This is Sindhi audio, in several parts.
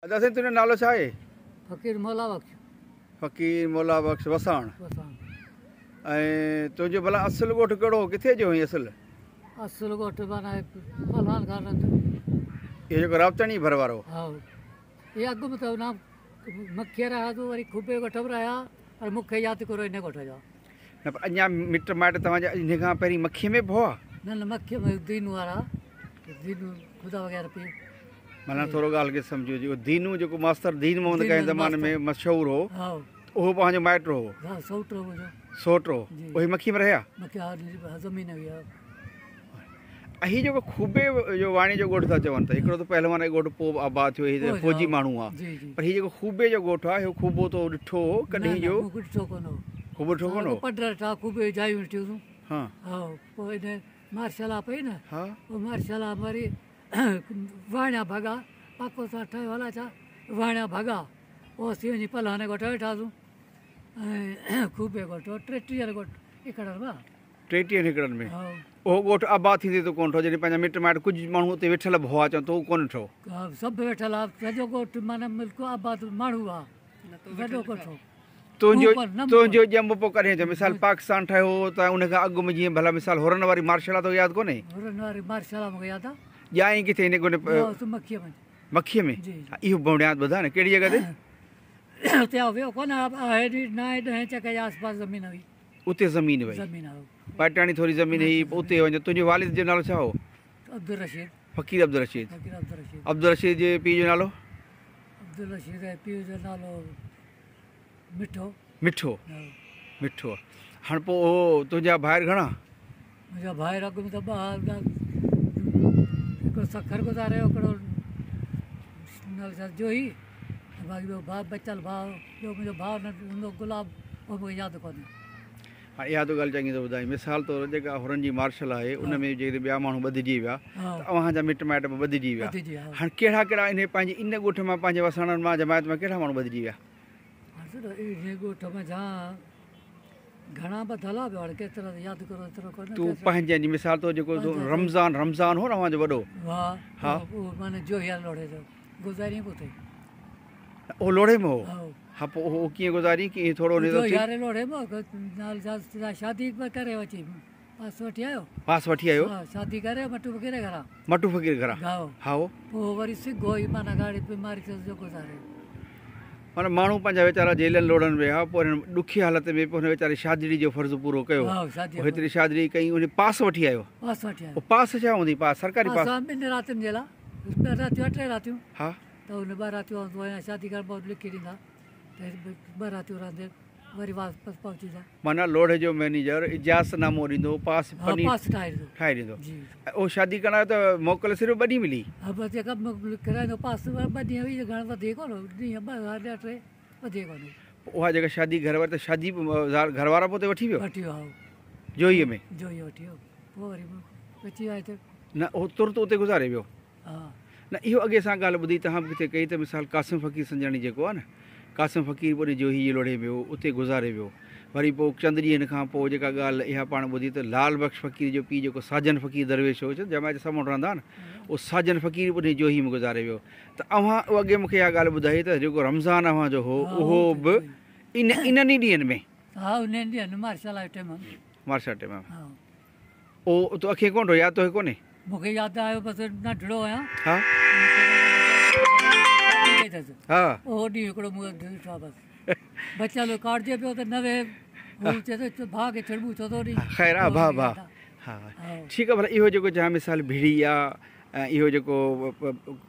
ادا سائين تنهنجو نالو ڇا آهي؟ فقير مولا بخش. فقير مولا بخش وساڻ. وساڻ. ۽ تنهنجو ڀلا اصل ڳوٺ ڪهڙو هو ڪٿي جو هئين اصل؟ اصل ڳوٺ معنيٰ پهلوان خان رند. اهو جيڪو راوتاڻي ڀر وارو. ها اهي اڳ ۾ ته نه مکي رهيا تو وري کوبي ڳوٺ به رهيا پر مون کي ياد ڪرو ان ڳوٺ جو. نه پر اڃا مٽ مائٽ توهان جا انهي کان پهرين مکي ۾ به هئا؟ نه نه مکي ۾ دينو وارا دينو خدا وغيره پيء. معنيٰ ٿورو ڳالهه کي سمجهو جيڪو دينو جيڪو ماستر دين محمد ڪنهن زماني ۾ مشهور هو اهو به اوهان جو مائٽ هو؟ ها سئوٽ هو منهنجو. سئوٽ هو اهي مکي ۾ رهيا؟ مکي ها زمين هئي ها. ۽ هي جيڪو کوبي جو واڻي جو ڳوٺ ٿا چون ته هڪڙو ته پهلوان جو ڳوٺ پوء به آباد ٿيو هي ته فوجي ماڻهو هئا پر هي جيڪو خوبي جو ڳوٺ آهي اهو خوبو تو ڏٺو هو ڪڏهن جو؟ نه نه مون ڏٺو ڪونه هو. خوبو ڏٺو ڪونه هو؟ پڊ ڏٺا خوبي جون جايون ڏٺيون سون. ها. ها پوء ان مارشل لا پئي نه. ها. پوء مارشل لا وري واڻيا ڀڳا پاڪستان ٺهيو الائي ڇا واڻيا ڀڳا پوء اسين وڃي پلهاني ڳوٺ ويٺاسون ۽ خوبي ڳوٺ 33 ڳوٺ ايڪڙن مان. 33 ايڪڙن ۾ اهو ڳوٺ آباد ٿيندي تو ڪونه ڏٺو جڏهن پنهنجا مٽ مائٽ ڪجهه ماڻهو اتي ويٺل به هئا چون تو ڪونه ڏٺو. سڀ ويٺل ها سڄو ڳوٺ معنيٰ ملڪ آباد ماڻهو هئا وڏو ڳوٺ هو. تنهنجو تنهنجو ڄم پوء ڪڏهن ٿيو مثال پاڪستان ٺهيو هو ته ان کان اڳ ۾ جيئن ڀلا مثال حرن واري مارشل لا توکي ياد ڪونهي؟ حرن واري مارشل لا مونکي ياد آ. ڄائين ڪٿي هن ڳوٺ؟ ڄائوس مکيء ۾. مکيء ۾ اهو بڻياد ٻڌاء نه ڪهڙي جڳهه تي؟ اتي آئون ويو ڪونه آهي نائين ڏهين چڪ جي آس پاس زمين هئي. اتي زمين وئي. پاٽياڻي ٿوري زمين هئي پوء اتي وڃو. تنهنجي والد جو نالو ڇا هو؟ عبدالرشيد. فقير عبدالرشيد. عبدالرشيد جي پيء جو نالو؟ عبدالرشيد جي پيء جو نالو مٺو. مٺو. مٺو. هاڻ پوء اهو تنهنجا ڀائر گهڻا؟ منهنجا ڀائر اڳ ۾ ته ٻه ها هڪڙو سکر گذاري ويو هڪڙو جوهي باقي ٻيو ڀاء بچل ڀاء ٻيو منهنجو ڀاء ننڍو گلاب اهو مون کي ياد ڪونهي. هاڻ اها تو ڳالهه چڱي ٿو ٻڌائين. مثال طور جيڪا حرن جي مارشل آهي ان ۾ جيڪڏهن ٻيا ماڻهو ٻڌجي ويا ته اوهان جا مٽ مائٽ به ٻڌجي ويا. هاڻ ڪهڙا ڪهڙا انهي پنهنجي ان ڳوٺ مان پنهنجي وساڻن مان جماعت مان ڪهڙا ماڻهو ٻڌجي ويا؟ انهي ڳوٺ منجهان گهڻا ٻڌل آ هاڻي ڪيترا ته ياد ڪرو ايترو ڪونهي. تون پنهنجن جي مثال طور جيڪو رمضان رمضان هو نه اوهان جو وڏو. ها ها اهو معنيٰ جوهيا لوڙهي جو گذارين به اتي. اهو لوڙهي ۾ هو؟ ها پوء اهو ڪيئن گذارين ڪيئن ٿورو جو ياري لوڙهي ۾ هو شادي ڪري اچي پاس وٺي آيو. پاس وٺي آيو. ها شادي ڪري مٽو فقير گهران. مٽو فقير گهران. ها پوء وري سگهو ئي معنيٰ گاڙي بيماري ٿيس جو گذاري. معنيٰ ماڻهو پنهنجا ويچارا جيلن لوڙهن ۾ ويا پوء هن ڏکي حالت ۾ به هن ويچاري شادڙي جو فرض پورو ڪيو. پوء هيتري شادڙي ڪئي ان پاس وٺي آيو. پاس وٺي آيو. پوء پاس ڇا هوندي پاس سرڪاري پاس. پاس ٻن راتين جي لاء ٻه راتيون ٽي راتيون. ها. ته ان ٻه راتيون آئون آهيان شادي ڪرڻ بعد لکي ڏيندا ته ٻه راتيون رهندي وري واپس پهچي ويندا. معنيٰ لوڙهي جو مئنيجر اجازت نامو ڏيندو پاس پني پاس ٺاهي ڏيندو ٺاهي ڏيندو ۽ اهو شادي ڪرڻ آيو ته موڪل صرف ٻه ڏينهن ملي. ها بس جيڪا ڪرائيندو پاس ٻه ڏينهن هئي گهڻو وڌيڪ ڪونه ڏينهن ٻه يا ٽي وڌيڪ ڪونه. پوء اها جيڪا شادي گهر واري ته شادي به گهر وارا پوء اتي وٺي ويو؟ وٺي ويو ها. جوهيء ۾؟ جوهيء وٺي ويو پوء وري اچي ويا هتي. نه اهو ترت اتي گذاري ويو. ها. نه اهو اڳي اسان ڳالهه ٻڌي توهان به ڪٿي ڪئي ته مثال قاسم فقير سنجراڻي جيڪو آهي نه قاسم فقير به ان جوهي جي لوڙهي ۾ هو اتي گذاري ويو وري پوء چند ڏينهن کان پوء جيڪا ڳالهه اها پاڻ ٻڌي ته لال بخش فقير جو پيء جيڪو ساجن فقير درويش هو جماعت سمون رهندا نه اهو ساجن فقير به ان جوهي ۾ گذاري ويو ته اوهان اڳي مونکي اها ڳالهه ٻڌائي ته جيڪو رمضان اوهان جو هو اهو به ان انهن ئي ڏينهن ۾. ها انهن ڏينهن martial law time ۾. Martial time ۾. ها. او تو اکين ڪونه ڏٺو ياد توکي ڪونهي؟ مون کي ياد آيو بس ننڍڙو آهيان. ها. ها. اهو ڏينهن هڪڙو مون ڏٺو آهي بس. بچل ڪاٽجي پيو ته نه ويهه. هو چئي ٿو ڀاء کي ڇڙٻون ڇو ٿو ڏين. خير آ ڀاء ڀاء. ها ٺيڪ آ ڀلا اهو جيڪو جنهن مثال ڀيڙي آ ۽ اهو جيڪو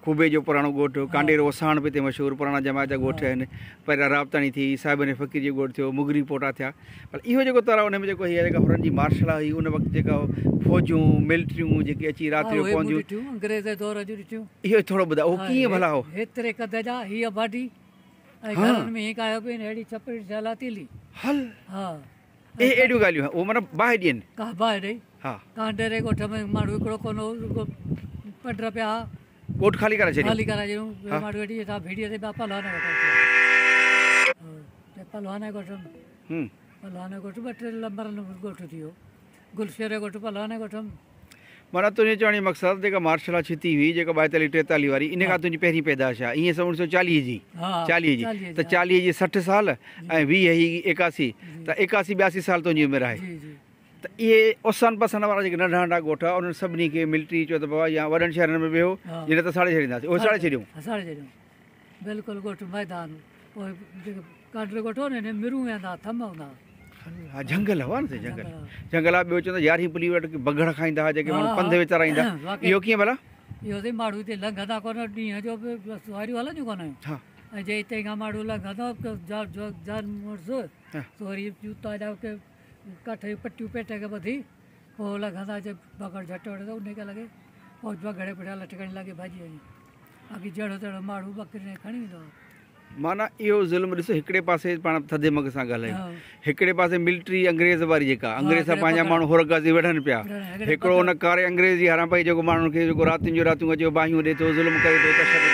کوبي جو پراڻو ڳوٺ ڪانڊيرو وساڻ به هتي مشهور پراڻا جماعت جا ڳوٺ آهن پهريان رابطاڻي ٿي صاحبن فقير جو ڳوٺ ٿيو مغري پوٽا ٿيا پر اهو جيڪو تراء ان ۾ جيڪو هي جيڪا حرن جي مارشل لا هئي ان وقت جيڪا فوجون ملٽريون جيڪي اچي رات جو پونديون انگريز جي دور جون ڏٺيون اهو ٿورو ٻڌاء اهو ڪيئن ڀلا هو هيتري قد جا هيء باڊي ۽ گهرن ۾ هي ڪاهيو پين اهڙي ڇپري ٺهيل آ تيلي هل ها اهي اهڙيون ڳالهيون اهو معنيٰ باهه ڏين. ڪا باهه ڏئي. ها. ڪانڊيري ڳوٺ ۾ ماڻهو هڪڙو ڪونه هو رڳو پنڊ پيا ها. ڳوٺ خالي ڪرائي ڇڏيو. خالي ڪرائي ڇڏيو. ٻيا ماڻهو ويٺي هيٺان ڀيڙيء تي ٻيا پهلوان ڳوٺ اچي ويا. پهلوان ڳوٺ پهلوان ڳوٺ ٻه ٽي نمبرن ڳوٺ ٿي ويو. گلشير ڳوٺ پهلوان ڳوٺ. معنيٰ تنهنجي چوڻ جو مقصد جيڪا مارشل لا ڇتي هئي جيڪا 42 43 واري ان کان تنهنجي پهرين پيدائش آهي ائين سڀ 1940 جي 40 جي ته 40 جي 60 سال ۽ 20 هي 81 ته 81 82 سال تنهنجي عمر آهي ته اهي اوسان پاسان وارا جيڪي ننڍا ننڍا ڳوٺ هئا انهن سڀني کي ملٽري چيو ته بابا يا وڏن شهرن ۾ ويهو جي نه ته ساڙي ڇڏينداسين اهي ساڙي ڇڏيون. ساڙي ڇڏيون بلڪل ڳوٺ ميدان پوء جيڪي ڪانڊري ڳوٺ هو نه ان ۾ مرون ويهندا هئا ٿم هوندا هئا. ها جهنگل هئا نه جهنگل جهنگل ها ٻيو چوندا يارهين پلي وٽ بگهڙ کائيندا هئا جيڪي ماڻهو پنڌ ويچارا ايندا اهو ڪيئن ڀلا؟ اهو سائين ماڻهو هتي لنگهندا ڪونه ڏينهن جو به سواريون هلنديون ڪونه هيون ۽ جي هتي کان ماڻهو لنگهندو جان مڙس سو وري جوتا جا ڪي ڪاٺ جون پٽيون پيٽ کي ٻڌي پوء لنگهندا جي بگهڙ جهٽ وٺي ته انهي کي لڳي پوء بگهڙ جي پٺيان لٺ کڻي لڳي ڀڄي وڃي باقي جهڙو تهڙو ماڻهو ٻڪرين کي کڻي ويندو هو. معنيٰ اهو ظلم ڏس هڪڙي پاسي پاڻ ٿڌي مغز سان ڳالهايون هڪڙي پاسي ملٽري انگريز واري جيڪا انگريز سان پنهنجا ماڻهو حر غازي وڙهن پيا هڪڙو ان ڪاري انگريز جي هاران پئي جيڪو ماڻهن کي جيڪو راتين جو راتيون اچيو باهيون ڏي ٿو ظلم ڪري ٿو تشدد